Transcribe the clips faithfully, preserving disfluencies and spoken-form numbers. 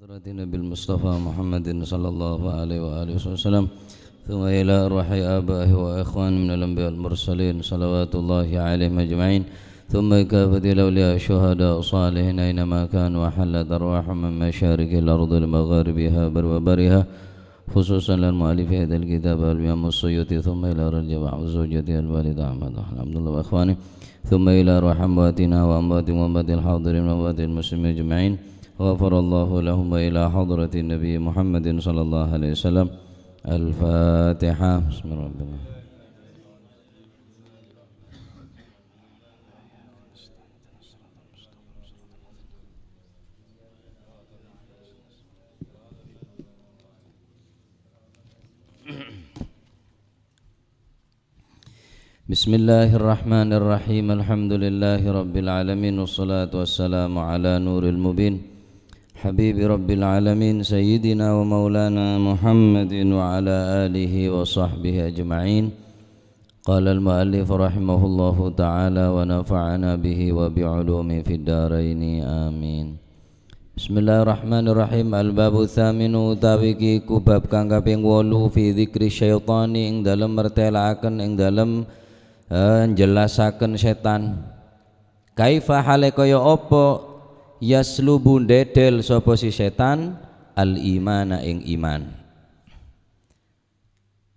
حضرة النبي المصطفى محمد صلى الله عليه وآله وسلم، ثم إلى أرواح آبائه وإخوانه من الأنبياء والمرسلين، صلوات الله عليهم أجمعين، ثم كافة الأولياء الشهداء الصالحين أينما كانوا، وحلت أرواحهم من مشارق الأرض لمغاربها برها وبحرها، خصوصا للمؤلف هذا الكتاب الإمام السيوطي، ثم إلى رجب وزوجته الوالد أحمد عبد الله وإخوانه، ثم إلى أرواح أمواتنا وأموات وأموات الحاضرين وأموات المسلمين أجمعين، غفر الله لهم وإلى حضرة النبي محمد صلى الله عليه وسلم. الفاتحة. بسم الله الرحمن الرحيم. بسم الله الرحمن الرحيم. الحمد لله رب العالمين، والصلاة والسلام على نور المبين، حبيب رب العالمين، سيدنا ومولانا محمد وعلى آله وصحبه أجمعين. قال المؤلف رحمه الله تعالى ونفعنا به وبعلومه في الدارين. آمين. Bismillahirrahmanirrahim. Al-babu tsaminu, utawi iki ku bab kang kaping wolu, fi dzikri syaitani, ing dalem mertelaken, ing dalem, eh, njelasaken setan. Kaifa, hale kaya apa, yaslubu, ndedel sapa si setan, al-imana, ing iman.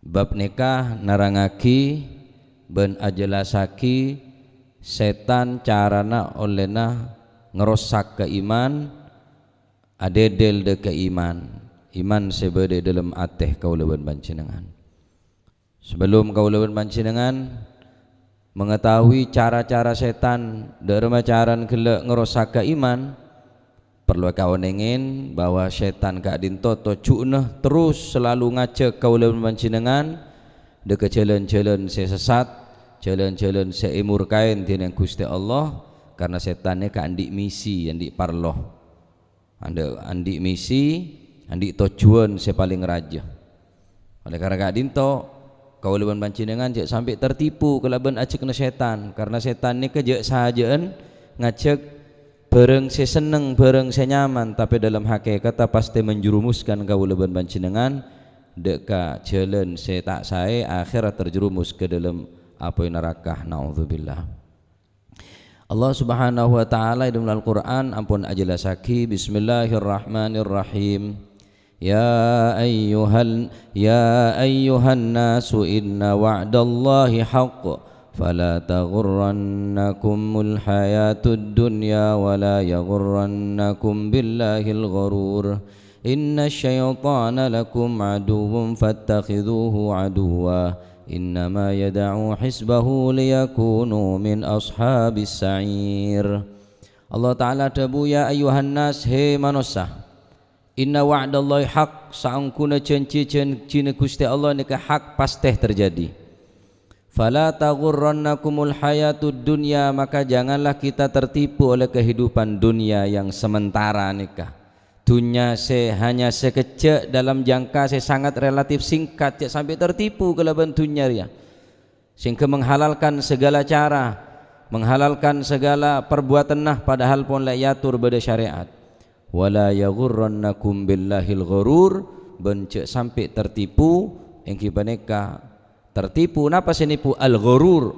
Bab nèka nerrangngagi bân ajellasaghi sètan carana ollèna ngrosak ka iman, adhedhel dhâ' ka iman, iman sè bâdâ è dhâlem atè kaulâ bân panjhennengngan. Sabellunna kaulâ bân panjhennengngan mengetahui cara-cara sètan, dhâ' remma carana ghellâ' ngrosak ka iman, parlo èkaonèngè bahwa sètan ka'dinto tojjhuna terros salalu ngajhâk kaulâ bân panjhennengngan dhâ' ka jhâlân-jhâlân sè sessat, jhâlân-jhâlân sè èmurkaè dhinèng Ghustè Allah, karna sètan nèka andi' misi, andi' parlo. Andi', andi' misi, andi' tojjhuwân sè palèng rajâ. Olè karana ka'dinto, kaulâ bân panjhennengngan jhâ' sampè' tertipu kalabân ajhâkna sètan, karna sètan nèka jhâ' sajâ'ân ngajhâk bhârâng sè senneng, bhârâng sè nyaman, tapè dhâlem hakèkatta pastè menjerumuskan kaulâ bân panjhennengngan dhâ' ka jhâlân sè ta' saè, akhèrra terjerumus ka dhâlem apoy naraka. Na'udzubillah. Allah Subhanahu wa Ta'ala è dhâlem Al-Qur'an ampon ajellasaghi, "Bismillahirrahmanirrahim. Ya ayyuhal, ya ayyuhan nasu inna wa'dallahi haqq, fala taghurrannakumul hayatud dunya wa la yaghurrannakum billahil gharur." Inna syaitana lakum aduwwun fattakhidhuhu aduwwa. Innama yad'u hizbahu liyakunu min ashabis sa'ir. Allah Ta'ala adhâbu, "Ya ayyuhan nas, he manossa, inna wa'dallahi haq, saongghuna janji-janjina Ghustè Allah nèka hak, pastè terjadi." Fala taghurrannakumul hayatud dunya, maka janganlah kita tertipu oleh kehidupan dunia yang sementara nèka. Dunya sè hanya sakejjhâ' dalam jangka sè sangat relatif singkat, jhâ' sampè' tertipu kalabân dunya rèya. Sehingga menghalalkan segala cara, menghalalkan segala perbuatanna, padahal pon la èator bâdâ syariat. "Wa la yaghurrannakum billahil gharur," bân jhâ' sampè' tertipu, èngghi panèka tertipu. Napa sè nipu? Al-gharur.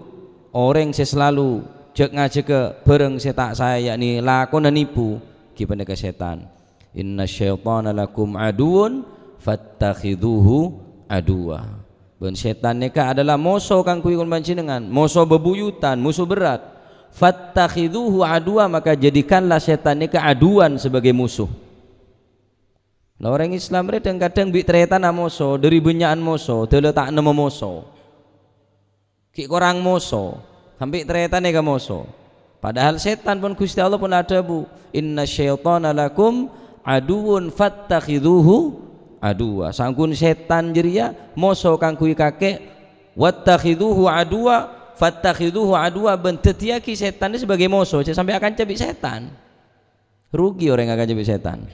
Orèng sè salalu jhâk-ngajhâghâ bhârâng sè ta' saè, yakni lakona nipu, èngghi panèka sètan. "Inna syaitana lakum aduwwun fattakhidhuhu aduwwa." Bân sètan nèka adalah moso kaangghuy kaulâ panjhennengngan, moso bebuyutan, moso berrâ'. "Fattakhidhuhu aduwwa," maka jadikanlah sètan nèka aduan sebagai musuh. Lah, orèng Islam rè dhâng-kadhâng bi' tarètanna moso, dhâri bânnya'an moso, dâlâ ta' nemmo moso. Ghi' korang moso, sampè' tarètanna ka moso. Padahal sètan pon Ghustè Allah pon adhâbu, "Inna syaitana lakum aduwwun fattakhidhuhu aduwwa." Saongghuna sètan jârèya moso kaangghuy kakè, "Wattakhidhuhu aduwwa, fattakhidhuhu aduwwa," bân dhâddhiyâghi sètan sebagai moso, jhâ' sampè' akanca bi' sètan. Rugi orèng akanca bi' sètan.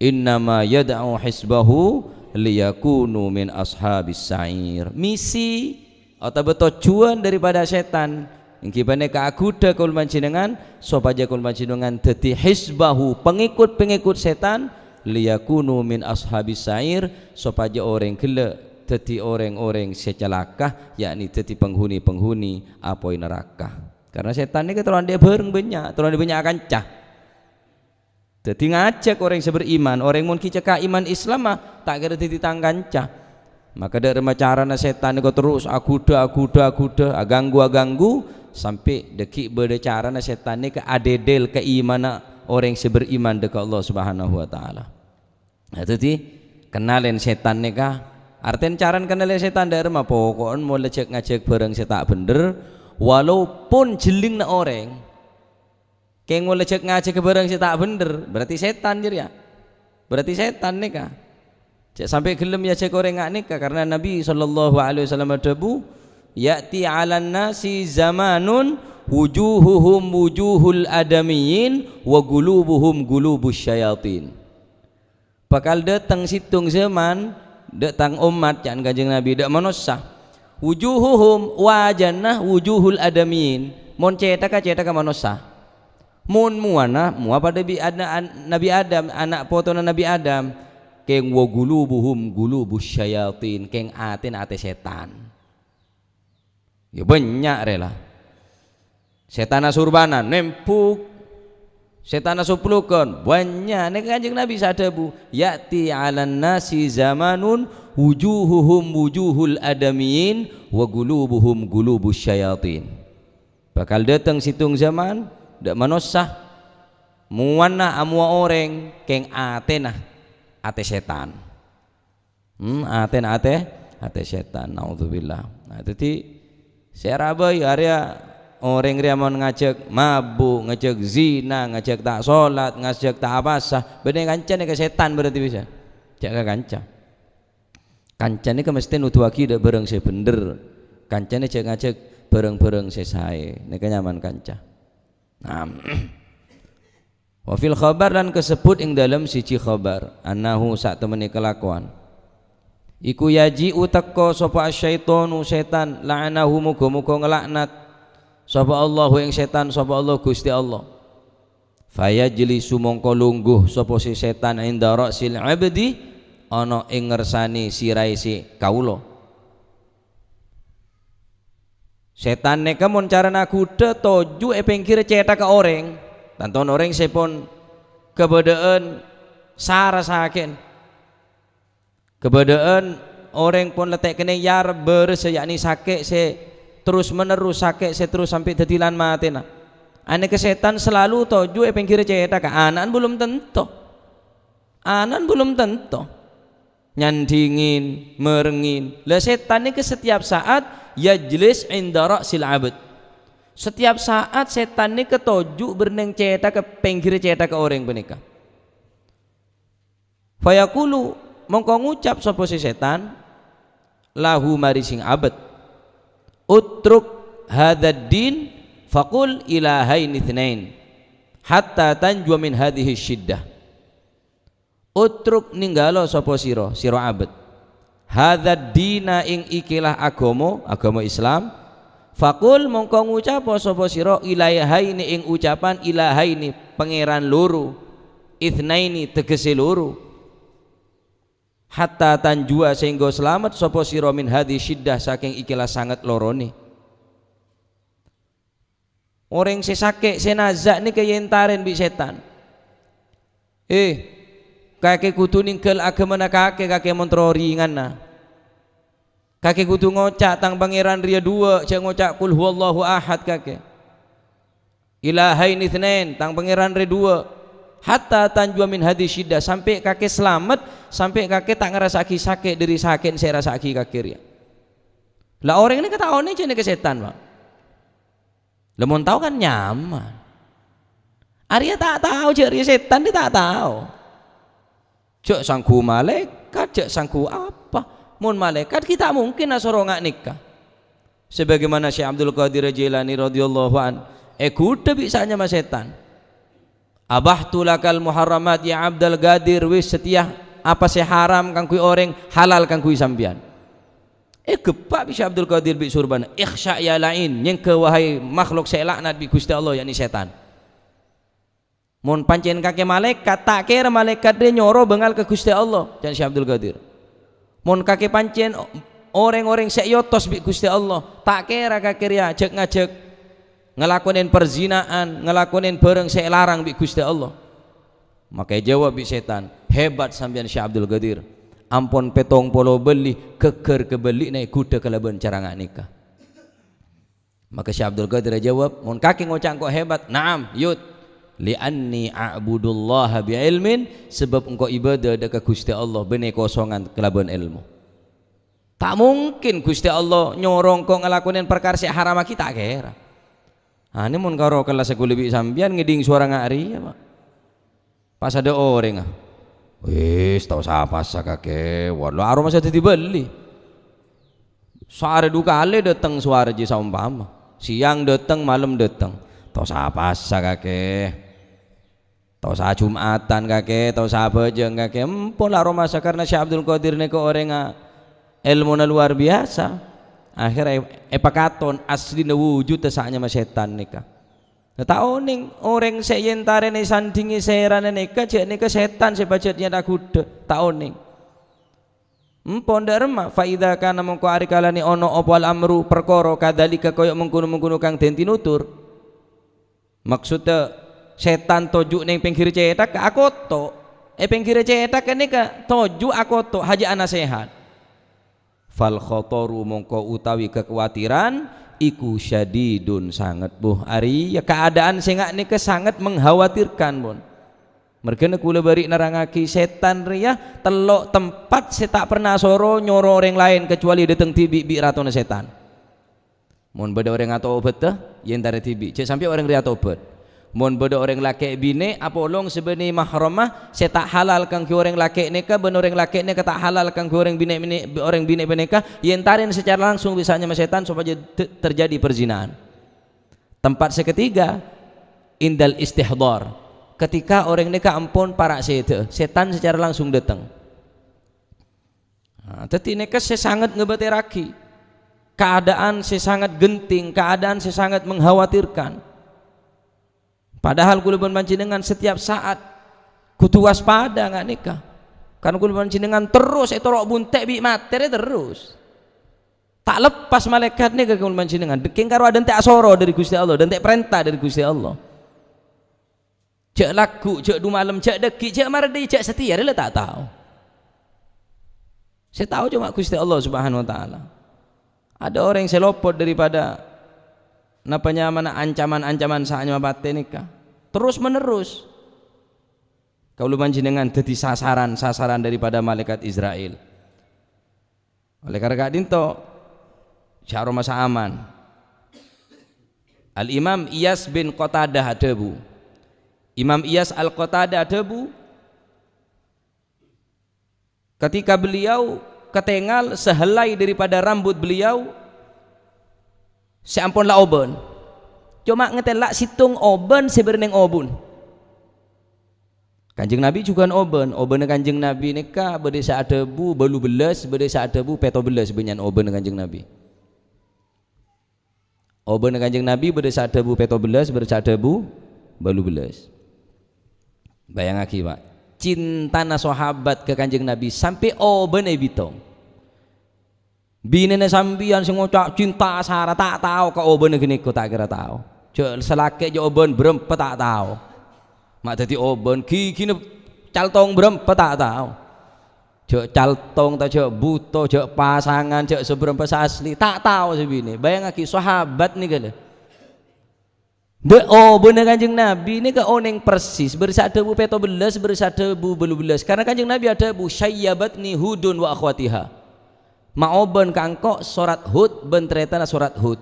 "Innama yad'u hizbahu liyakunu min ashabis sa'ir." Misi otabâ tojjhuwân daripada sètan, èngghi panèka aghudhâ kaulâ panjhennengngan, sopajâ kaulâ panjhennengngan dhâddhi hizbahu, pangèkot-pangèkot sètan, "Liyakunu min ashabis sa'ir," sopajâ orèng ghellâ' dhâddhi rèng-orèng sè calaka, yakni dhâddhi penghuni-penghuni apoy naraka. Karena sètan nèka terro andi' bhâreng bânnya', terro andi' bânnya' kanca. Dhâddhi ngajhâk orèng sè beriman, orèng mon ghi' cekka' iman Islamma, ta' kèra dhâddhi tang kanca. Maka dâ' remma carana sètan nèko terros aghudhâ, aghudhâ, aghudhâ, aganggu, aganggu, sampè' dâgghi' bâdâ carana sètan nèka adhedhel kaimanna orèng sè beriman dâ' ka Allah Subhanahu wa Ta'ala. Nah, dhâddhi, kennalèn sètan nèka, artèn carana kennalè sètan dâ' remma, poko'en mon lajhâk ngajhâk bhâreng sè ta' bhendher, walaupun jhellingnga orèng, kèng mon lajhâk ngajhâk bhâreng sè ta' bhendher, berarti sètan jârèya. Berarti sètan nèka. Jhâ' sampè' ghellem èajhâk orèng nga' nèka, karena Nabi sallallahu alaihi wasallam adhâbu, "Ya'ti 'alan nasi zamanun wujuhuhum wujuhul adamiyyin wa qulubuhum qulubus syayatin." Bhâkal dâteng sèttong zaman, dâ' tang ommat, ca'na Kanjeng Nabi, dâ' manossa. Wujuhuhum, wajana wujuhul adamiyyin. Mon cèthagghâ, cèthagghâ manossa. Mon mowana, mowa padâ bi' ana-, an-, Nabi Adam, ana' potona Nabi Adam. Kèng wa qulubuhum qulubus syayatin, kèng atèna atè sètan. Ya bânnya' rè la. Sètanna Surbanan, nèmbhuk. Sètanna Soplokon, bânnya'. Nèka Kanjeng Nabi sè adhâbu, "Ya'ti 'alan nasi zamanun wujuhuhum wujuhul adamiyyin wa qulubuhum qulubus syayatin." Bhâkal dâteng sèttong zaman, dâ' manossa, mowana amowa orèng, kèng atèna atè sètan. Hmm, atèna atè, atè sètan, naudzubillah. Nah, dhâddhi sè arabâi arèya orèng rèya mon ngajhâk mabu', ngajhâk zina, ngajhâk ta' solat, ngajhâk ta' apasa, bânnè kancana ka sètan berarti bisa. Jhâ' ka kanca. Kanca nèka mestè noduwaghi dâ' bhâreng sè bhendher. Kancana jhâ' ngajhâk bhâreng-bhâreng sè saè. Nèka nyaman kanca. Nah. Wa fil khabar, lan kasebbhut ing dâlem siji khabar, annahu, satemmenna kalakowan, iku yaji'u teka sapa asyaitonu sètan, la'anahu, moga-moga nglaknat sapa Allahu ing sètan, sapa Allah Ghustè Allah. Fayajlisu, mongko lungguh sapa si sètan, inda ra'sil abdi, ana ing ngersane sirae si kaula. Sètan nèka mon carana ghudha toju' è pèngghirra cèthagghâ orèng, tanto orèng sè pon kabâdâ'ân sara sakè'na. Kabâdâ'ân orèng pon la ta' kennèng yarep bârâssa, yakni sakè' sè terros-menerros, sakè' sè terros sampè' dhâddhi lan matèna. Anèka sètan salalu toju' è pèngghirra cèthagghâ, ana'na belum tanto. Ana'na belum tanto. Nyandhingin, mèrengngin. La, sètan nèka setiap saat yajlis inda ra'sil abd. Setiap saat sètan nèka toju' bârneng cèthagghâ, pèngghirra cèthagghâ orèng panèka. Fayaqulu, mongko ngucap sapa si sètan, lahu, marè sing abd, "Utruk hadzad din, faqul ilahaini itsnain, hatta tanjua min hadzihi syiddah." Utruk, nènggala sapa sira, sira abd, hadzad dina, ing ikilah agama, agama Islam. Faqul, mongko ngucapa sapa sira, ilahaini, ing ucapan ilahaini, pangèran loro, itsnaini, tegese loro. Hatta tanjua, sehingga selamet sapa sira, min hadzi syiddah, saking ikilah sanget lorone. Orèng sè sakè', sè naza' nèka èentarè bi' sètan. Eh, kakè kodhu nèngghâl aghâmana kakè, kakè mon terro rènganna. Kakè kodhu ngoca', "Tang Pangèran rèya duwâ'," jhâ' ngoca', "Qul huwallahu ahad," kakè. "Ilahaini itsnain," Tang Pangèran rè duwâ'. "Hatta tanjua min hadzi syiddah," sampè' kakè salamet, sampè' kakè ta' ngarassa'aghi sakè' dhâri sakè'na sè èrassa'aghi kakè rèya. La orèng nèka ta' onèng jhâ' nèka sètan, Pak. La mon tao kan nyaman. Arèya ta' tao jhâ' rèya sètan, dhi ta' tao. Jhâ' sangghu malaèkat, jhâ' sangghu apa. Mon malaèkat ghi' ta' mungkin asoro nga' nèka. Sebagaimana Syekh Abdul Qadir Jailani radhiyallahu an, èghudhâ bi' sè nyama sètan. "Abahtu lakal muharramat ya Abdul Qadir," wis satèya apa sè haram kaangghuy orèng, halal kaangghuy sampèyan. Ègheppa' bi' Syekh Abdul Qadir bi' surbana, "Ikhsya ya la'in," nyèngghâ wahai makhluk sè èlaknat bi' Ghustè Allah, yakni sètan. Mon pancèn kakè malaèkat, ta' kèra malaèkat rèya nyoro bângal ka Ghustè Allah, can Syekh Abdul Qadir. Mon kakè pancèn o-, orèng-orèng sè èotos bi' Ghustè Allah, ta' kèra kakè rèya jhâk-ngajhâk ngalakonè perzina'an, ngalakonè bhârâng sè èlarang bi' Ghustè Allah. Maka èjâwâb bi' sètan, "Hebat sampèyan, Syekh Abdul Qadir. Ampon pèttong polo bâlli, ghâggâr kabâlli'na èghudhâ kalabân cara nga' nèka." Maka Syekh Abdul Qadir ajâwâb, "Mon kakè ngoca' engko' hebat, na'am, yut. Li'anni a'budullaha bi'ilmin, sabâb engko' ibadah dâ' ka Ghustè Allah bânnè kosongan kalabân èlmo. Ta' mungkin Ghustè Allah nyoro engko' ngalakonè parkara sè èharamaghi, ta' kèra." Anè mon karo kellassa ghulâ bi' sampèyan ngèdhing sowara nga' rèya, Pak. Pas adâ' orèng, ah, "Wis, ta' osa apasa, kakè. Walla aromasa dhâddhi bâlli. Saarè du kalè dâteng sowara jiyâ saompama. Sèyang dâteng, malem dâteng. Ta' osa apasa, kakè. Ta' osa Jum'atan, kakè. Ta' osa abhâjâng, kakè." Empon la aromasa karna Syekh Abdul Qadir nèka orèngnga èlmona luar biasa. Akhèrra è-, èpakaton aslina wujudda sè anyama sètan nèka. Nah, ta' onèng orèng sè èyentarè èsandhingè sèrana nèka, jhâ' nèka sètan sè pajhât nyata ghudhâ, ta' onèng. Empon dâ' remma, "Fa idza kana," mongko arè kalana ono apa al-amru, parkara, "kadzalika," kaya mengkono-mengkono kang dhân tinutur. Maksudda sètan toju' neng pèngghir cèthak, akoto'. È pèngghirra cèthak nèka toju' akoto', hajâ anasèhat. "Fal khataru," mongko utawi kakowadhirân, "iku syadidun," sanget. Buh, arèya kaadaan sè nga' nèka sanget mengkhawatirkan, pon. Mergâna kaulâ bâri' nerrangngaghi, sètan rèya tello' tempat sè ta' perna soro nyoro orèng laèn kacobâli dâteng dhibi' bi' ratona sètan. Mon bâdâ orèng atobhâddhâ, èyentarè dhibi', jhâ' sampè' orèng rèya atobhât. Mon bâdâ orèng lakè' binè' apolong sè bânnè mahramma sè ta' halal kaangghuy orèng lakè' nèka, bân orèng lakè' nèka ta' halal kaangghuy orèng binè', binè', orèng binè' panèka, èyentarè sacara langsung bi' sè anyama sètan sopajâ te-, terjadi perzinahan. Tempat sè ketiga, indal istihdhar. Ketika orèng nèka ampon para' sèdhâ'â, sètan sacara langsung dâteng. Nah, dhâddhi nèka sè sanget ngabâtèrraghi. Kaadaan sè sanget genting, kaadaan sè sanget mengkhawatirkan. Padahal kaulâ bân panjhennengngan setiap saat kodhu waspada nga' nèka. Karna kaulâ bân panjhennengngan terros ètoro' buntè' bi' matè rè terros. Ta' leppas malaèkat nèka kaulâ bân panjhennengngan. Dhâgghing karo adhânte' asoro dâri Ghustè Allah, adhânte' parènta dâri Ghustè Allah. Jhâ' lagghu', jhâ' du-malem, jhâ' dhâggi', jhâ' mardhi, jhâ' satèya, rè la ta' tao. Sè tao coma Ghustè Allah Subhanahu wa Ta'ala. Adâ' orèng sè lopot daripada napa nyamana ancaman-ancaman sè anyama patè nèka. Terros-menerros. Kaulâ panjhennengngan dhâddhi sasaran-sasaran daripada malaèkat Isra'il. Olè karana ka'dinto, jhâ' aromasa aman. Al-Imam Iyas bin Qatadah adhâbu, Imam Iyas Al-Qatadah adhâbu, ketika beliau ketengal sehelai daripada rambut beliau sè ampon la obân. Coma ngatèla' sèttong obân sè bâdâ neng obun. Kanjeng Nabi jhughân obân. Obânna Kanjeng Nabi nèka bâdâ sè adhâbu bâllu bellâs, bâdâ sè adhâbu pètto bellâs bânnya'na obânna Kanjeng Nabi. Obânna Kanjeng Nabi bâdâ sè adhâbu pètto bellâs, bâdâ sè adhâbu bâllu bellâs. Bâjângaghi, Pak. Cintana sahabat ka Kanjeng Nabi sampè' obân èbitong. Binèna sampèyan sè ngoca' cinta asara ta' tao ka obânna ghânèka ta' kèra tao. Jhâ' salakè' jhâ' obân bârâmpa ta' tao. Ma' dhâddhi obân ghighina caltong bârâmpa ta' tao. Jhâ' caltong ta' jhâ' bhuto, jhâ' pasangan, jhâ' sabârâmpa sè asli, ta' tao sè binè. Bâjângaghi sahabat nèka lho. Dâ' obânna Kanjeng Nabi nèka onèng persis, bâdâ sè adhâbu pètto bellâs, bâdâ sè adhâbu bâllu bellâs. Karna Kanjeng Nabi adhâbu, "Syayyabatni Hudun wa akhwatiha." Maobân ka engko' sorat Hud bân tarètanna sorat Hud.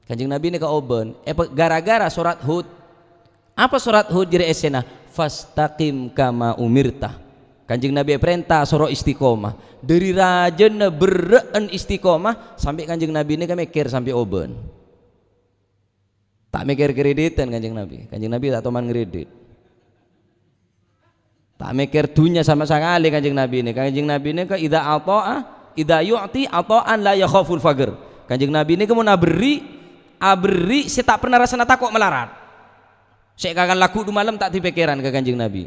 Kanjeng Nabi nèka obân, èpa-, gara-gara sorat Hud. Apa sorat Hud jârèya èssèna? "Fastaqim kama umirta." Kanjeng Nabi èparènta soro istiqomah. Dâri rajâna berrâ'ân istiqomah, sampè' Kanjeng Nabi nèka mèkkèr sampè' obân. Ta' mèkkèr kreditan Kanjeng Nabi. Kanjeng Nabi ta' toman ngredit. Ta' mèkkèr dhunnya sama sakalè Kanjeng Nabi nèka. Kanjeng Nabi nèka idza ata'a, idza yu'ti ata'an la yakhaful faqr. Kanjeng Nabi nèka mon aberri', aberri' sè ta' perna rassana tako' malarat. Sè èkakan lagghu' du malem ta' èpèkkèran ka Kanjeng Nabi.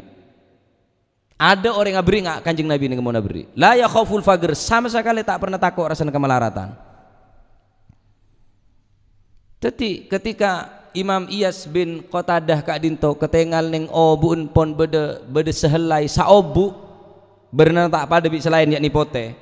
Adâ' orèng aberri' nga' Kanjeng Nabi nèng kemmaon aberri'. La yakhaful faqr, sama sakalè ta' pernah tako' rassana kamalaratan. Dhâddhi, ketika Imam Iyas bin Qatadah ka'dinto katèngal nèng obu'en pon bâdâ, bâdâ sahèllai saobu', bârnana ta' padâ bi' sè laèn, yakni potè.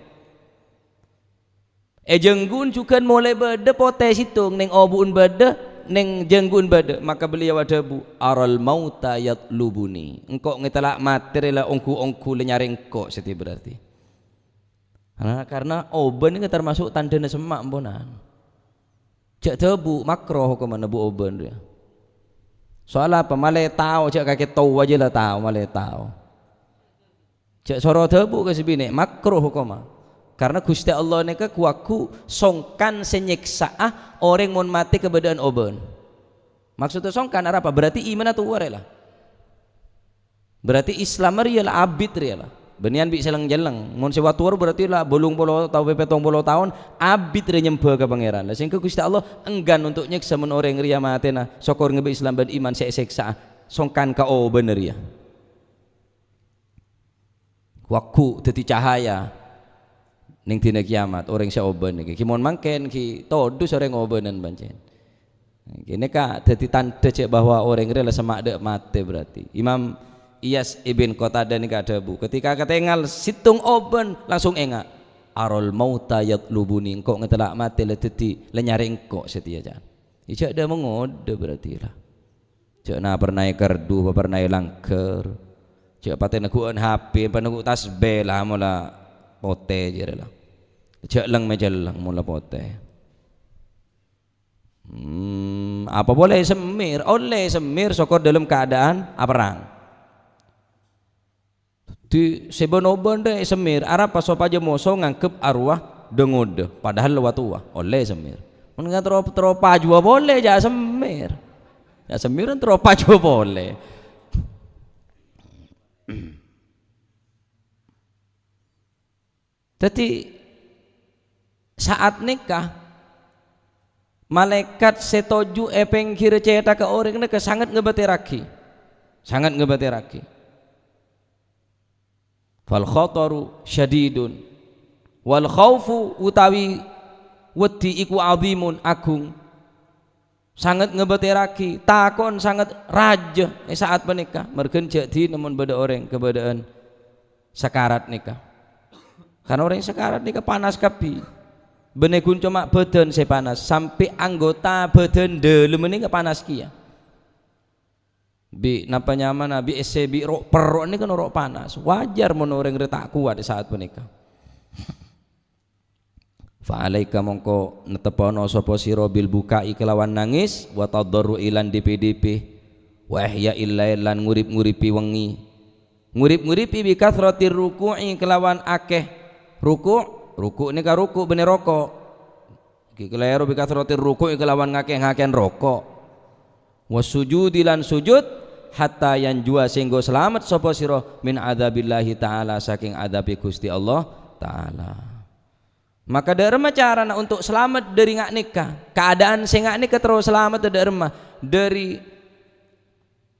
È jhânggu'en jhughân molaè bâdâ potè sèttong, nèng obu'en bâdâ, nèng jhânggu'en bâdâ. Maka beliau adhâbu, "Aral mauta yatlubuni." Engko' ngètella' matè rè la ongghu-ongghu la nyarè engko' satèya berarti. Nah, karena obân nèka termasuk tandhâna semma' emponan. Jhâ' dhâbu, makro hokomma bu obân rèya. Soal apa? Malè tao, jhâ' kakè towa jiyâ la tao, malè tao. Jhâ' soro dhâbu ka sè binè', makro hokomma. Karena Ghustè Allah nèka ghu-lagghu songkan sè nyèksa'a orèng mon matè kabâdâ'ân obân. Maksodda songkan arapa? Berarti imanna towa rè la. Berarti Islam rèya la abit rèya la. Bânnèyan bi' sè leng-celleng. Mon sè wa-towa berarti la bâllung polo tao-, pèttong polo taon abit rè nyembhâ ka Pangèran. La sehingga Ghustè Allah enggan untuk nyèksa mon orèng rèya matèna sokor ngèbâ Islam bân iman sè èsèksa'a. Songkan ka obân rèya. Ghu-lagghu dhâddhi cahaya nèng dina kiyamat, orèng sè obân nèka. Ghi mon mangkèn, ghi todus orèng obânan pancèn. Kènè ka dhâddhi tandhâ jhâ' bahwa orèng rèya la semma' dâ' matè berarti. Imam Iyas ibn Qatadah nèka adhâbu, "Ketika katèngal sèttong obân, langsung enga', 'Aral mauta yatlubuni,' engko' ngètella' matè la dhâddhi, la nyarè engko' satèya, can." Iyâ jhâ' dâ' mangodâ berarti la. Jhâ' na-, pernah èkardhu, pernah èlangghâr. Jhâ' patè negghu'ân H P, apa negghu' tasbih la, mola potè jârèya la. Jhâ' leng-macelleng mola potè. Hmm, apa polè semmir? Ollè semmir sokor dâlem keadaan aperrang. Dhâddhi, sè bân-obân rè semmir, arapa sopajâ moso nganggep arowa dâ-ngodâ, padahal la wa-towa, ollè semmir. Mon nga-, terro, terro pajuwâ polè, jhâ' semmir. Jhâ' semmir, terro pajuwâ polè. Dhâddhi, saat nèka, malaèkat sè toju' è pèngghirrâ cèthagghâ orèng nèka sanget ngabâtèrraghi. Sanget ngabâtèrraghi. "Fal khataru syadidun, wal khaufu utawi wedi iku adhimun agung." Sanget ngabâtèrraghi, tako'en sanget rajâ è saat panèka, marghâ jhâ' dinah mon bâdâ orèng kabâdâ'ân sakarat nèka. Karna orèng sakarat nèka panas kabbhi. Bânnè ghun coma bâdân sè panas, sampè' anggota bâdân dâlemma nèka panas kèya. Bi' napa nyamana, bi' essè, bi' ro'-, perro' nèka noro' panas. Wajar mon orèng rè ta' kowat è saat panèka. "Fa alaika," mongko netteppono sapa sira, "bil buka'i kelawan nangis, wa tadarru'i lan dhipi-dhipi, wa ihya'il lail lan ngurip-nguripi wengi." Ngurip-nguripi bi katsratir ruku'i kelawan akèh ruku', ruku' nèka ruku' bânnè roko'. Ghi kalèro bi katsratir ruku'i kelawan ngakèh-ngakèhan roko'. Was sujudi lan sujud, hatta yanjuwa sènggo salamet sapa sira min adzabillahi ta'ala, sakèng adzabè Ghustè Allah Ta'ala. Maka dâ' remma carana untuk salamet dâri nga' nèka? Keadaan sè nga' nèka terro salamet dâ' remma? Dâri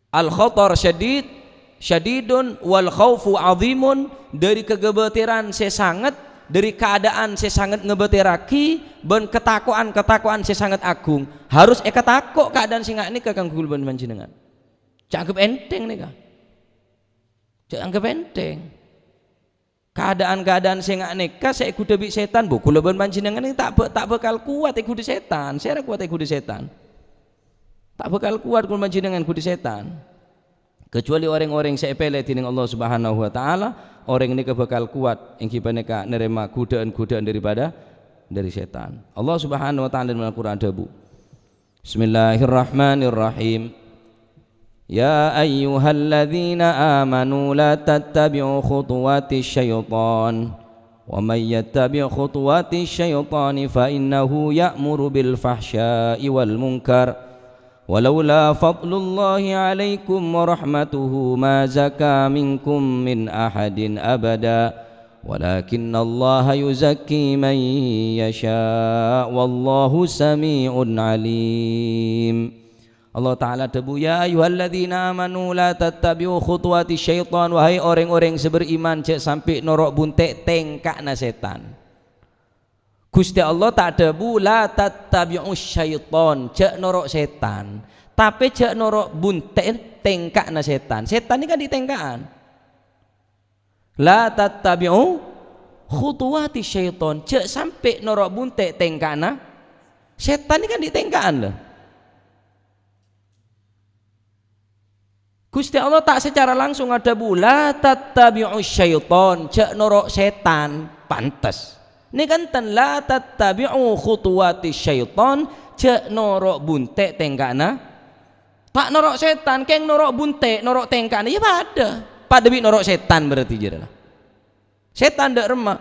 al-khatar syadid, syadidun, wal khaufu adhimun, dâri kagabâtèran sè sanget, dâri keadaan sè sanget ngabâtèrraghi, bân katako'an-katako'an sè sanget agung. Harus èkatako' keadaan sè nga' nèka kaangghuy bân panjhennengngan. Jhâ' anggep ènthèng nèka. Jhâ' anggep ènthèng. Keadaan-keadaan sè nga' nèka sè èghudhâ bi' sètan, bu, kaulâ bân panjhennengngan ta' bâ-, ta' bhâkal kowat èghudhâ sètan. Sèra kowat èghudhâ sètan? Ta' bhâkal kowat kaulâ panjhennengngan èghudhâ sètan. Kecuali orèng-orèng sè èpèlè dèning Allah Subhanahu wa Ta'ala, orèng nèka bhâkal kowat, èngghi panèka narèma godhâ'ân-godhâ'ân daripada, dâri sètan. Allah Subhanahu wa Ta'ala dâlem Al-Qur'an adhâbu, Bismillahirrahmanirrahim. Ya ayyuhalladzina amanu la tattabi'u khutuwatis syaitan. Wa may yattabi' khutuwatis syaitani fa innahu ya'muru bil fahsya'i wal munkar. Walaula fadlullahi 'alaikum wa rahmatuhu ma zaka minkum min ahadin abada. Walakinnallaha yuzakki man yasha'. Wallahu sami'un 'alim. Allah Ta'ala adhâbu, "Ya ayyuhalladzina amanu la tattabi'u khutuwati syaitan." Wahai orèng-orèng sè beriman, jhâ' sampè' noro' bunte' tèngka'na sètan. Ghustè Allah ta' adhâbu, "La tattabi'u syaitan," jhâ' noro' sètan. Tapè jhâ' noro' bunte' tèngka'na sètan. Sètan nèka kan dhi' tèngka'an. "La tattabi'u khutuwati syaitan." Jhâ' sampè' noro' bunte' tèngka'na sètan, nèka kan dhi' tèngka'an, lho. Ghustè Allah ta' secara langsung adhâbu, "La tattabi'u syaitan," jhâ' noro' sètan. Pantes. Nèka enten, "La tattabi'u khutuwati syaitan," jhâ' noro' bunte' tèngka'na Ta' noro' sètan, kèng noro' bunte', noro' tèngka'na, iyâ padâ. Padâ bi' noro' sètan berarti jârèya. Sètan dâ' remma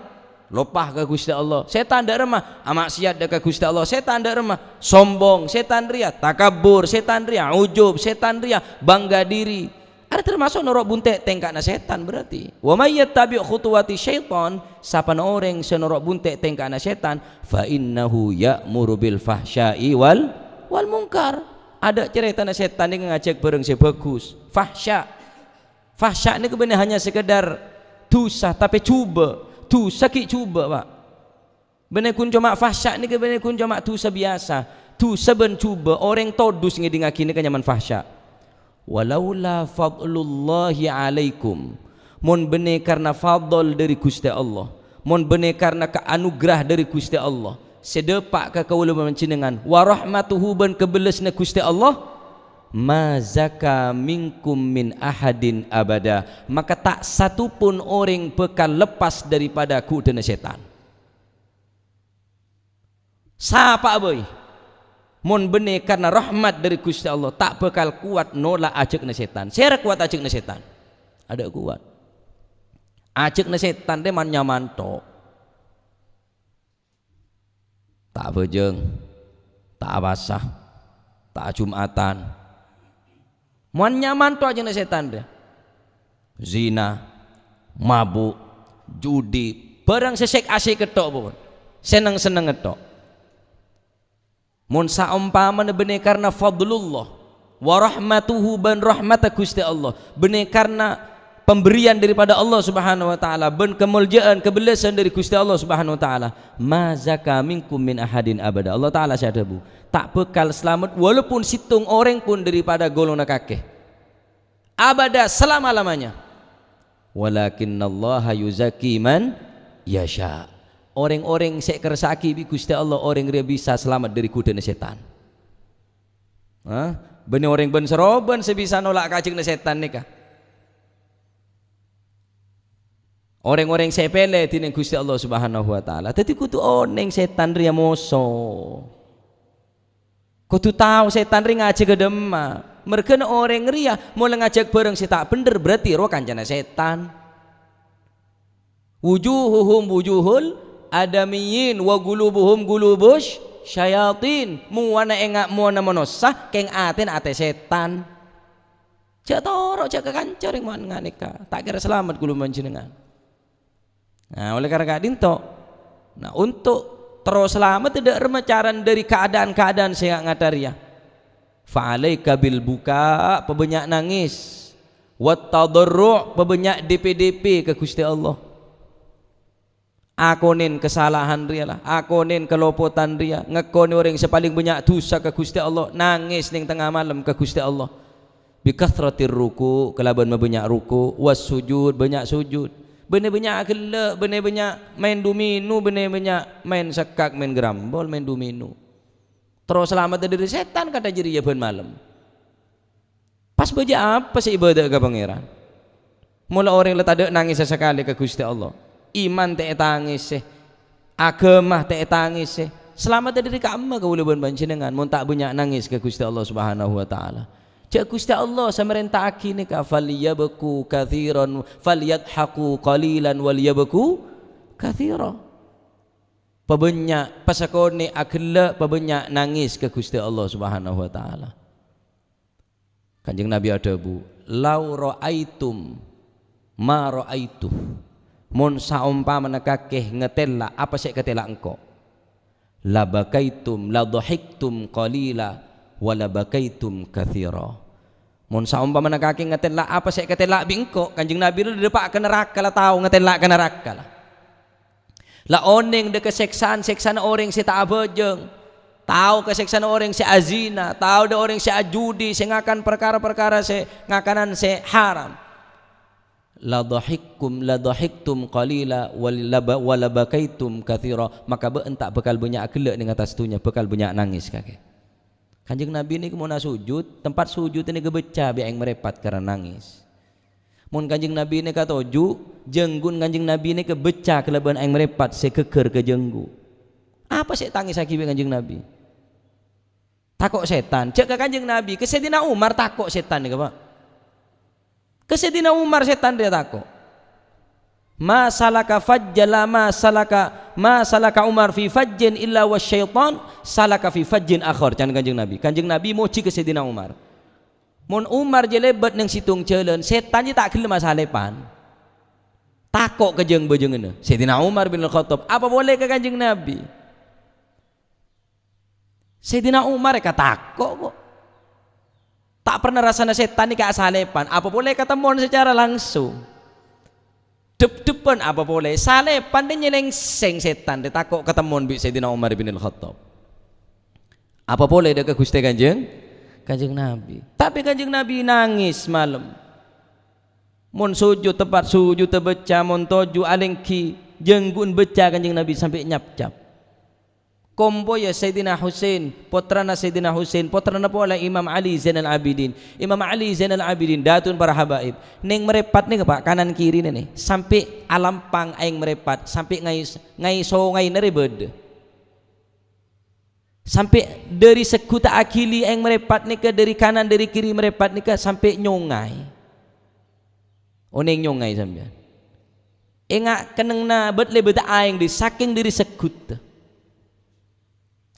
loppa ka Ghustè Allah. Sètan dâ' remma ama'siyat dâ' ka Ghustè Allah. Sètan dâ' remma sombong, sètan rèya takabbur, sètan rèya ujub, sètan rèya bangga diri. Arèya tamaso' noro' bunte' tèngka'na sètan berarti. "Wa may yattabi' khutuwati syaitan," sapana orèng sè noro' bunte' tèngka'na sètan, "fa innahu ya'muru bil fahsya'i wal, wal munkar." Adâ' carètana sètan nèka ngajhâk bhârâng sè bhâghus, fahsya. Fahsya nèka bânnè hanya sekedar dhusa, tapè jhubâ'. Dhusa ghi' jhubâ', Pak. Bânnè ghun coma fahsya nèka bânnè ghun coma dhusa biyasa. Dhusa bân jhubâ', orèng todus ngèdingngaghi nèka nyamana fahsya. "Walaula fadlullahi alaikum," mon bânnè karna fadl dâri Ghustè Allah, mon bânnè karna kaanugrah dâri Ghustè Allah sè dâpa' ka kaulâ bân panjhennengngan, "wa rahmatuhu," bân kabellasna Ghustè Allah, "ma zaka minkum min ahadin abada," maka ta' satupun orèng bhâkal leppas dâripada ghudhâna sètan. Sapa'a bhâi, mon bânnè karna rahmat dâri Ghustè Allah, ta' bhâkal kowat nolak ajhâkna sètan. Sèra kowat ajhâkna sètan? Adâ' kowat. Ajhâkna sètan rè man-nyaman tok. Ta' abhâjâng, ta' apasa, ta' ajum'atan. Man-nyaman tok ajhâkna sètan rè. Zina, mabu', judi, bhârâng sè sèk-asèk tok pon. Senneng-senneng tok. Mon saompamana bânnè karna fadlullah, wa rahmatuhu, bân rahmatta Ghustè Allah, bânnè karna pemberian daripada Allah Subhanahu wa Ta'ala, bân kamolja'an, kabellasan dâri Ghustè Allah Subhanahu wa Ta'ala, "ma zaka minkum min ahadin abada." Allah Ta'ala sè adhâbu, "Ta' bhâkal salamet walaupun sèttong orèng pon daripada ghulâna kakè." Abada, selama-lamanya. "Walakinnallaha yuzakki man yasha." Orèng-orèng sè èkerressa'aghi bi' Ghustè Allah, orèng rèya bisa salamet dâri ghudhâna sètan. Hah? Bânnè orèng bân-sarobân sè bisa nolak ka ajhâkna sètan nèka. Orèng-orèng sè èpèlè dhinèng Ghustè Allah Subhanahu wa Ta'ala. Dhâddhi kodhu onèng sètan rèya moso. Kodhu tao sètan rè ngajhâghâ dâmma. Merghâna orèng rèya mola ngajhâk bhârâng sè ta' bhendher, berarti rowa kancana sètan. "Wujuhuhum wujuhul adamiyyin wa qulubuhum qulubus syayatin." Mowana enga' mowana manossa, kèng atèna atè sètan. Jhâ' toro', jhâ' kakanca rèng mowana nganèka. Ta' kèra salamet ghulâ bân panjhennengngan. Nah, oleh karena ka'dhinto', nah, untuk terro salamet, dâ' remma carana dâri keadaan-keadaan sè nga-, ngatarèya. "Fa'alaika bil buka," pabânnya' nangès. "Wat tadarru'," pabânnya' D P-D P ka Ghustè Allah. Akonèn kasalahan rèya la, akonèn kalopotan rèya, ngakonè orèng sè palèng bânnya' dhusa ka Ghustè Allah, nangès neng tengnga malem ka Ghustè Allah. "Bi katsratir ruku'," kalabân mabânnya' ruku', "was sujud," bânnya' sujud. Bânnè bânnya' aghellâ', bânnè bânnya' maèn domino, bânnè bânnya' maèn sekkak, maèn grambol, maèn domino. Terro salameddhâ dâri sètan kantha jârèya bân malem. Pas bâjâ apa sè èbâdâ'â ka Pangèran? Mola orèng la tadâ' nangèssa sakalè ka Ghustè Allah. Iman ta' ètangèsè, aghâma ta' ètangèsè. Salameddhâ dâri ka'emma kaulâ bân panjhennengngan mon ta' bânnya' nangès ka Ghustè Allah Subhanahu wa Ta'ala. Jhâ' Ghustè Allah sè marènta'aghi nèka, "Falyabku katsiran, falyadhaku qalilan walyabku katsira." Pabânnya', pasakonè' aghellâ', pabânnya' nangès ka Ghustè Allah Subhanahu wa Ta'ala. Kanjeng Nabi adhâbu, "Lau ra'aitum ma ra'aitu." Mon saompamana kakè ngatèla' apa sè èkatèla' engko', "la bakaitum, la dhahiktum qalila, wa la bakaitum katsira." Mon saompamana kakè ngatella' apa sè èkatella' bi' engko', Kanjeng Nabi la dâpa' ka naraka la tao ngatella' ka naraka la. La onèng dâ' ka sèksaan-sèksaanna orèng sè ta' abhâjâng, tao ka sèksana orèng sè azina, tao dâ' orèng sè ajudi, sè ngakan parkara-parkara sè ngakanan sè haram. "La dhahiktum, la dhahiktum qalila, wa la ba-, wa la bakaitum katsira." Maka bâ'na ta' bhâkal bânnya' ghellâ' neng attas dhunnya, bhâkal bânnya' nangès kakè. Kanjeng Nabi nèka mon asojud, tempat sojud nèka bâcca bi' aèng marèpat karana nangès. Mon Kanjeng Nabi nèka toju', jhângghuna Kanjeng Nabi nèka bâcca kalabân aèng marèpat sè ghâgghâr ka jhângghuna. Apa sè ètangèssaghi bi' Kanjeng Nabi? Tako' sètan. Jhâ' ka Kanjeng Nabi, ka Sayyidina Umar tako' sètan nèka, Pa'. Ka Sayyidina Umar sètan rèya tako'. "Ma salaka fajja la ma salaka, ma salaka Umar fi fajjin illa wa syaitan salaka fi fajjin akhar," can Kanjeng Nabi. Kanjeng Nabi mojhi ka Sayyidina Umar. Mon Umar jhâ' lèbât neng sèttong jhâlân, sètan jhâ' ta' ghellem asalèpan. Tako' ka jhâng-bhâjhânganna. Sayyidina Umar bin Al-Khattab, apa polè ka Kanjeng Nabi? Sayyidina Umar èkatako', kok. Ta' pernah rassana sètan nèka asalèpan, apa polè katemmon sacara langsung. Dhep-dhebban apa polè, salèpan dâ' nyèlèngsèng sètan, dâ' tako' katemmon bi' Sayyidina Umar bin Al-Khattab. Apa polè dâ' ka Ghustè Kanjeng, Kanjeng Nabi. Tapè Kanjeng Nabi nangès malem. Mon sojud, tempat sojud bâcca, mon toju' alèngghi, jhângghuna bâcca Kanjeng Nabi sampè' nyapcap. Kompoyya Sayyidina Husain, pottrana Sayyidina Husain, pottrana polè Imam Ali Zainal Abidin. Imam Ali Zainal Abidin, dâtona para habaib. Neng marèpat nèka, Pa', kanan kirina nè, sampè' alampang aèng marèpat, sampè' ngaè-, ngaè-, songayna rè bâdâ. Sampè' dâri segghutta aghili aèng marèpat nèka, dâri kanan, dâri kiri marèpat nèka, sampè' nyongay. Onèng nyongay sampèyan. Enga' kennengnganna bât-, lèbâdhâ aèng dâri, sakèng dâri segghutta.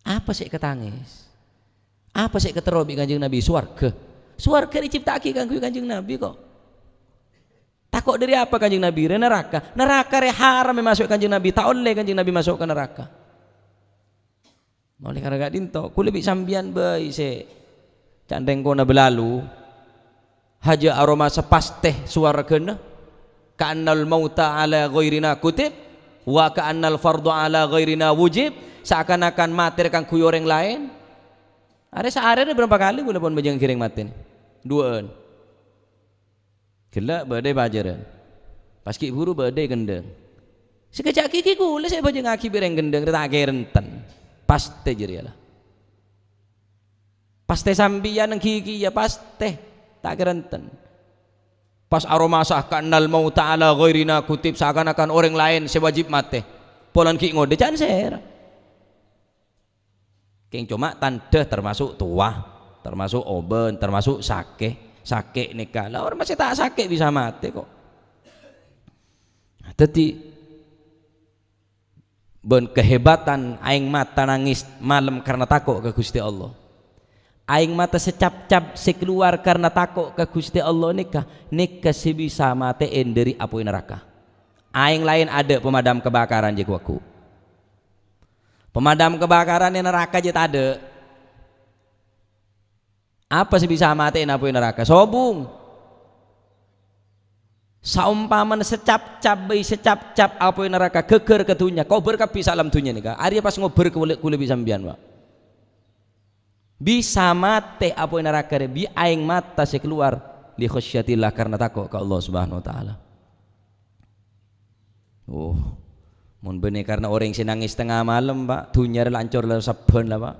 Apa sè èkatangès? Apa sè èkaterro bi' Kanjeng Nabi? Sowarghâ. Sowarghâ ècipta'aghi kaangghuy Kanjeng Nabi, kok. Tako' dâri apa Kanjeng Nabi? Rè naraka. Naraka rè haram èmaso'è Kanjeng Nabi. Ta' ollè Kanjeng Nabi maso' ka naraka. Molaè karè ka'dinto, kulâ bi' sampèyan bhâi sè can rèngkona bâlâlu. Hajâ aromasa pastè sowarghâna. "Ka'annal mauta 'ala ghairina kutib, wa ka'annal fardhu 'ala ghairina wujib." Saakan-akan matè rè kaangghuy orèng laèn. Arè saarè rè bârâmpa kalè kulâ pon bhâjâng ghirèng matè nè? Duwâ'ân. Ghellâ' bâdâ è pajhârân. Pas ghi' bhuru bâdâ è gendhâng. Sakejjhâ' ghi' kulâ sè èbhâjângaghi bi' rèng gendhâng rè ta' kèrènten. Pastè jârèya la. Pastè sampèyan èngghi kèya pastè ta' kèrènten. Pas aromasa "Ka'annal mauta 'ala ghairina kutib," saakan-akan orèng laèn sè wajib matè. Polana ghi' ngodâ can sèra. Kèng coma tandhâ tamaso' towa, tamaso' obân, tamaso' sakè'. Sakè' nèka, la orèng masè ta' sakè' bisa matè, kok. Nah, dhâddhi, bân kahebatan aèng mata nangès malem karna tako' ka Ghustè Allah. Aèng mata sè cap-cap sè kalowar karna tako' ka Ghustè Allah nèka, nèka sè bisa matè'è dâri apoy naraka. Aèng laèn adâ' pemadam kebakaran jâ' ghu-lagghu. Pemadam kebakaran è naraka jâ' tadâ'. Apa sè bisa matè'è apoy naraka? Sobung. Saompamana sè cap-cap bhâi sè cap-cap apoy naraka ghâgghâr ka dhunnya, kobâr kabbhi saalam dhunnya nèka. Arèya pas ngobâr kulâ, kulâ bi' sampèyan, Pa'. Bisa matè apoy naraka rè bi' aèng mata sè kalowar li khasyatillah, karna tako' ka Allah Subhanahu wa Ta'ala. Oh, mon bânnè karna orèng sè nangès tengnga malem, Pa', dhunnya rè la ancor la sabbhân la, Pa'.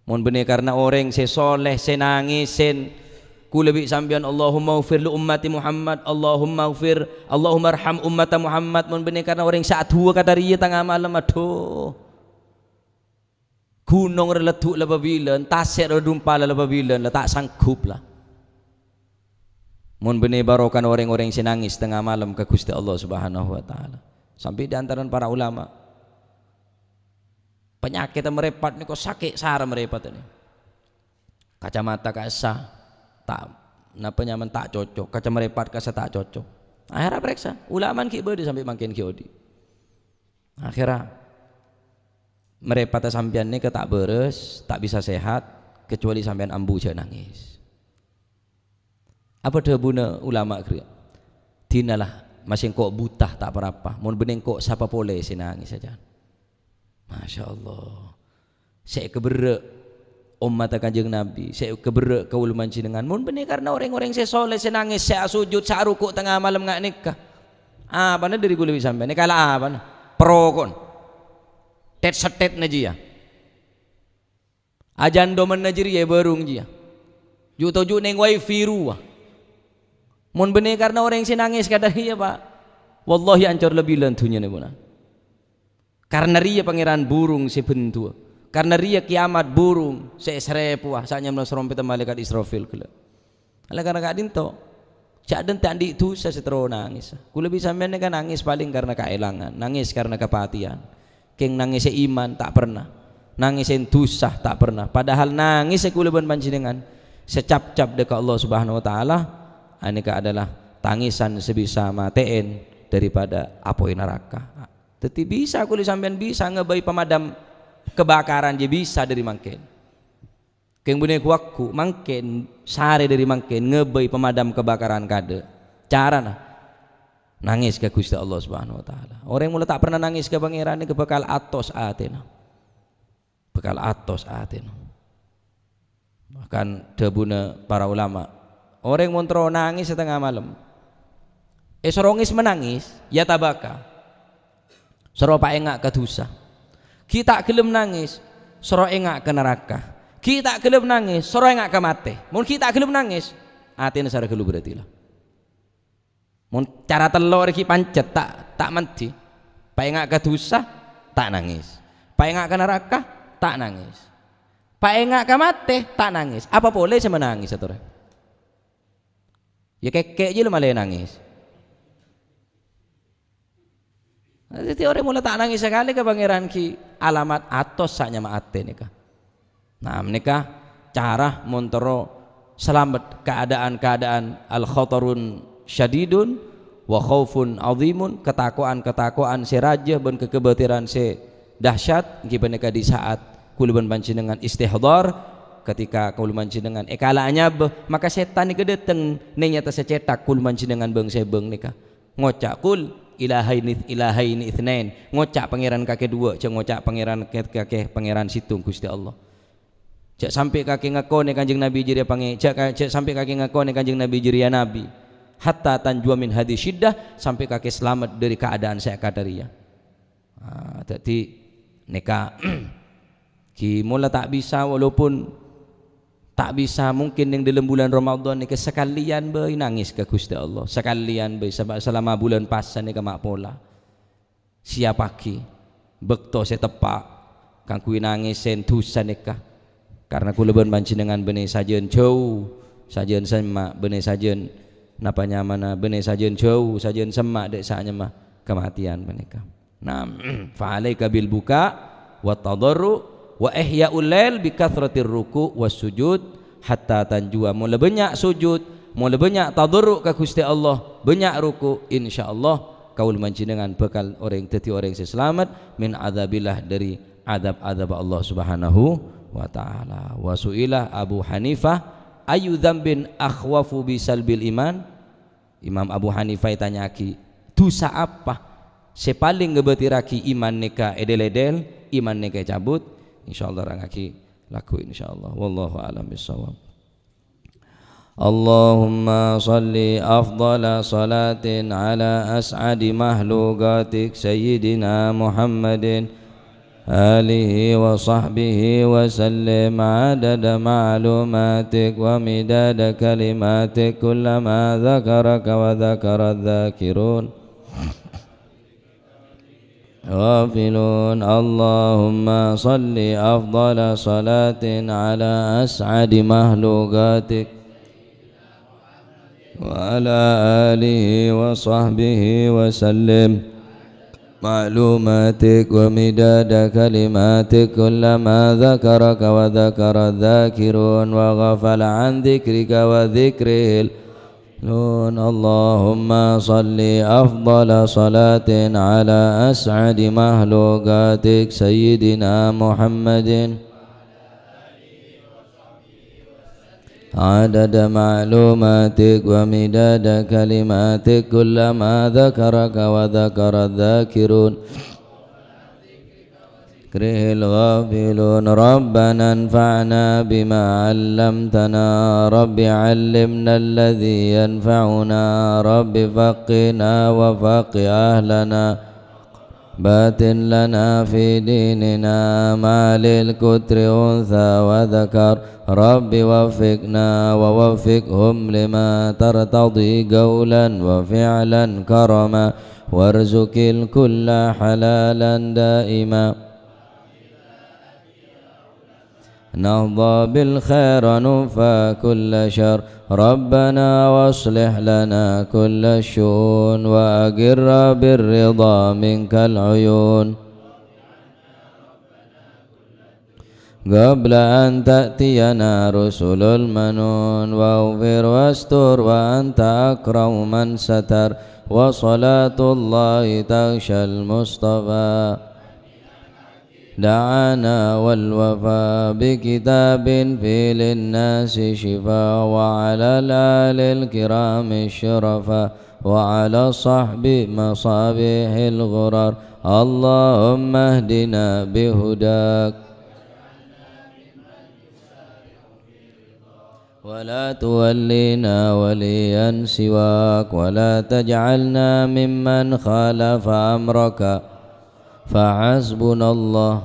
Mon bânnè karna orèng sè soleh, sè nangèsen, kulâ bi' sampèyan, "Allahummaghfir li ummati Muhammad, Allahummaghfir, Allahummarham ummata Muhammad." Mon bânnè karna orèng sè adu'a kata rèya tengnga malem, adhu. Ghunong rè leddhu' la pabilân, tasè' rè dumpa la pabilân, la ta' sanggup la. Mon bânnè barokana orèng-orèng sè nangès tengnga malem ka Ghustè Allah Subhanahu wa Ta'ala. Sampè' di antarana para ulama. Panyakèt marèpat nèko sakè' sara marèpat nè. Kacamata ka'issa' ta', napa nyamana ta' cocok, kaca marèpat ka'issa' ta' cocok. Akhèrra parèksa, ulamana ghi' bâdâ sampè' mangkèn ghi' odi'. Akhèrra, marèpatta sampèyan nèka ta' bârâs, ta' bisa sehat. kecuali sampèyan ambu jhâ' nangès. Apa dhâbuna ulama ghâriyâ? "Dinalah, ma' sèngko' buta ta' pa-rapa, mon bânnè engko' sapa polè sè nangès sajân?" Masya Allah. Sè èkaberrâ' ommatta Kanjeng Nabi, sè èkaberrâ' kaulâ panjhennengngan, mon bânnè karna rèng-orèng sè soleh sè nangès, sè asojud, sè aruku' tengnga malem nga' nèka. Apana dhâri kaulâ bi' sampèyan? Nèka la apana? Perokon. Tèt-sètètna jiyâ. Ajhântomanna jârèya è bârung jiyâ. Ju'-toju' neng wifi rowa. Mon bânnè karna orèng sè nangès kadhâ' iyâ, Pa'. Wallahi ancor la bilân dhunnyana, pona. Karna rèya Pangèran burung sè bhendhuwâ. Karna rèya kiyamat burung sè èsarèpowa, sanyamana sarompèdda malaèkat Israfil ghellâ'. Oleh karena ka'dhinto, jhâ' dhân ta' andi' dhusa sè terro nangès. Kaulâ bi' sampèyan nèka nangès palèng karena kaèlangan, nangès karena kapatèyan. Kèng nangèsè iman ta' pernah. Nangèsè dhusa ta' pernah. Padahal nangèsè kaulâ bân panjhennengngan sè cap-cap dâ' ka Allah Subhanahu wa Ta'ala, anèka adalah tangisan sè bisa matè'è daripada apoy naraka. Dhâddhi bisa kaulâ sampèyan bisa ngabây pemadam kebakaran, jiyâ bisa dhâri mangkèn. Kèng bânnè ghu-lagghu mangkèn, sarè dhâri mangkèn ngabây pemadam kebakaran kadhâ'. Carana nangès ka Ghustè Allah Subhanahu wa Ta'ala. Orèng mola ta' pernah nangès ka Pangèran nèka bhâkal atos atèna. Bhâkal atos atèna. Bahkan dhâbuna para ulama, orèng mon terro nangès satengnga malem, èsoro ngès-manangès, ya tabaka. Soro paènga' ka dhusa. Ghi' ta' ghellem nangès, soro ènga' ka naraka. Ghi' ta' ghellem nangès, soro ènga' ka matè. Mon ghi' ta' ghellem nangès, atèna sara ghâllu berarti la. Mon cara tello' rè ghi' pancet ta', ta' mandhi. Paènga' ka dhusa, ta' nangès. Paènga' ka naraka, ta' nangès. Paènga' ka matè, ta' nangès. Apa polè sè manangès atorè? Ya kèkkè' jiyâ la malè nangès. Dhâddhi orèng mola ta' nangès sakalè ka Pangèran ghi' alamat atos sanyama atè nèka. Nah, nèka cara mon terro salamet keadaan-keadaan al-khatarun syadidun wa khaufun azimun, ketako'an-ketako'an sè rajâ bân kakabâtèran sè dahsyat, èngghi panèka di saat kaulâ bân panjhennengngan istihdhar, ketika kaulâ panjhennengngan èkala'a nyabâ, maka sètan nèka dâteng nèyata sè cèthak kaulâ panjhennengngan bâng-sèbâng nèka. Ngoca', "Qul ilahaini, ilahaini itsnain." Ngoca' pangèran kakè duwâ', jhâ' ngoca' pangèran kakè, kakè pangèran sèttong, Ghustè Allah. Jhâ' sampè' kakè ngakonè Kanjeng Nabi jârèya pangè-, jhâ' ka-, jhâ' sampè' kakè ngakonè Kanjeng Nabi jârèya Nabi. "Hatta tanjua min hadhi syiddah," sampè' kakè salamet dhâri keadaan sè akadhâ' rèya. Ah, dhâddhi, nèka, ghi' mola ta' bisa, walaupun ta' bisa mungkin neng dâlem bulân Ramadan nèka sakalèyan bhâi nangès ka Ghustè Allah. Sakalèyan bhâi, saba-, salama bulân pasa nèka ma' pola. Siyappaghi bâkto sè teppa' kaangghuy nangèsè dhusa nèka. Karna kaulâ bân panjhennengngan bânnè sajân jhâu, sajân semma', bânnè sajân napa nyamana, bânnè sajân jhâu, sajân semma' dâ' sanyamana kamatèyan panèka. Nah, "Fa alaika bil buka wa tadarru wa ihya'ul lail bi katsratir ruku' was sujud hatta tanjua." Mola bânnya' sujud, mola bânnya' tadarru' ka Ghustè Allah, bânnya' ruku', insyaallah kaulâ panjhennengngan bhâkal orèng, dhâddhi orèng sè salamet min adzabillah, dhâri adzab-adzab Allah Subhanahu wa Ta'ala. Wa su'ila Abu Hanifah, "Ayyu dzambin akhwafu bi salbil iman?" Imam Abu Hanifah ètanya'aghi, "Dhusa apa sè palèng ngabâtèrraghi iman nèka èdèl-èdèl, iman nèka ècabut?" Insyaallah rangaghi lagghu, insyaallah. Wallahu a'lam bissawab. Allahumma shalli afdhala shalatin ala as'adi makhluqatik Sayyidina Muhammadin alihi wa sahbihi wa sallim adada ma'lumatik wa midada kalimatik kullama dzakaraka wa dzakara dzakirun ghafilun. Allahumma shalli afdhala shalatin ala as'adi makhluqatik wa ala alihi wa sahbihi wa sallim. Ma'lumatik wa midada kalimatik kullama dzakaraka wa dzakara dzakirun wa ghafala an dzikrika wa dzikrihil nun. Allahumma shalli afdhala shalatin ala as'adi makhluqatik Sayyidina Muhammadin عدد معلوماتك ومداد كلماتك، كلما ذكرك وذكر الذاكرون، ذكره الغافلون. ربنا انفعنا بما علمتنا، رب علمنا الذي ينفعنا، رب فقهنا وفقه أهلنا، بارك لنا في ديننا، ما للكتر أنثى وذكر، رب وفقنا ووفقهم لما ترتضي قولا وفعلا كرما، وارزق الكل حلالا دائما. نحظى بالخير وننفى كل شر. ربنا واصلح لنا كل الشؤون، وأقر بالرضا منك العيون، قبل أن تأتينا رسل المنون. واغفر واستر وأنت أكرم من ستر، وصلاة الله تغشى المصطفى. دعانا والوفا بكتاب فيه للناس شفاء، وعلى الآل الكرام الشرفاء، وعلى الصحب مصابيح الغرر. اللهم اهدنا بهداك، ولا تولنا وليا سواك، ولا تجعلنا ممن خالف أمرك. فحسبنا الله.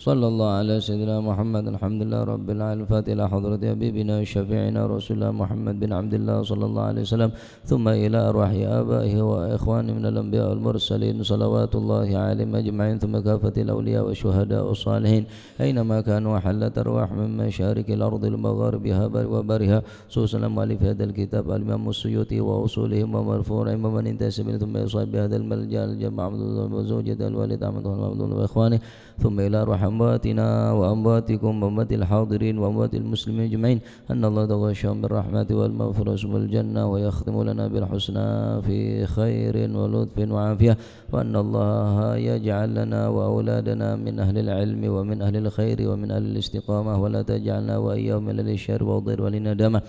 صلى الله على سيدنا محمد. الحمد لله رب العالمين. الفاتحة إلى حضرة حبيبنا وشفيعنا رسول الله محمد بن عبد الله صلى الله عليه وسلم، ثم إلى أرواح آبائه وإخوانه من الأنبياء والمرسلين، صلوات الله عليهم أجمعين، ثم كافة الأولياء والشهداء والصالحين، أينما كانوا حلت أرواحهم من مشارق الأرض لمغاربها وبرها، خصوصا المؤلف هذا الكتاب الإمام السيوطي وأصولهم ومرفوعهم ومن انتسب إليهم، ثم إلى صاحب هذا الملجأ الجامع عبد الله وزوجته الوالد أحمد محمد وإخوانه، ثم إلى أرواح أمواتنا وأمواتكم وأموات الحاضرين وأموات المسلمين أجمعين، أن الله يتغشاهم بالرحمة والمغفرة والجنة، ويختم لنا بالحسنى في خير ولطف وعافية، وأن الله يجعل لنا وأولادنا من أهل العلم ومن أهل الخير ومن أهل الاستقامة، ولا تجعلنا وإياهم من أهل الشر والضير والندامة،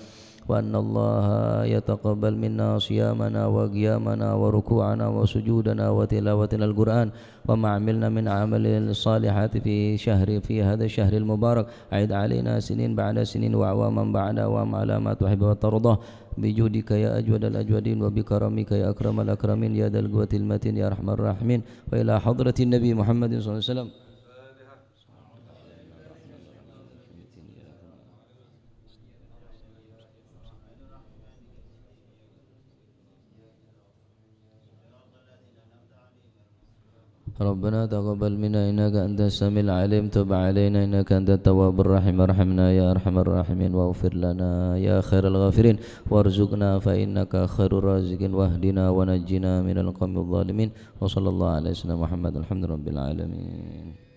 وأن الله يتقبل منا صيامنا وقيامنا وركوعنا وسجودنا وتلاوتنا القرآن، وما عملنا من أعمال الصالحات في شهر، في هذا الشهر المبارك. أعد علينا سنين بعد سنين وأعواما بعد أعوام على ما تحب وترضى، بجودك يا أجود الأجودين وبكرمك يا أكرم الأكرمين يا ذا القوة المتين يا أرحم الراحمين. وإلى حضرة النبي محمد صلى الله عليه وسلم. ربنا تقبل منا إنك أنت السميع العليم، تب علينا إنك أنت التواب الرحيم، ارحمنا يا أرحم الراحمين، واغفر لنا يا خير الغافرين، وارزقنا فإنك خير الرازقين، واهدنا ونجنا من القوم الظالمين. وصلى الله على سيدنا محمد، الحمد لله رب العالمين.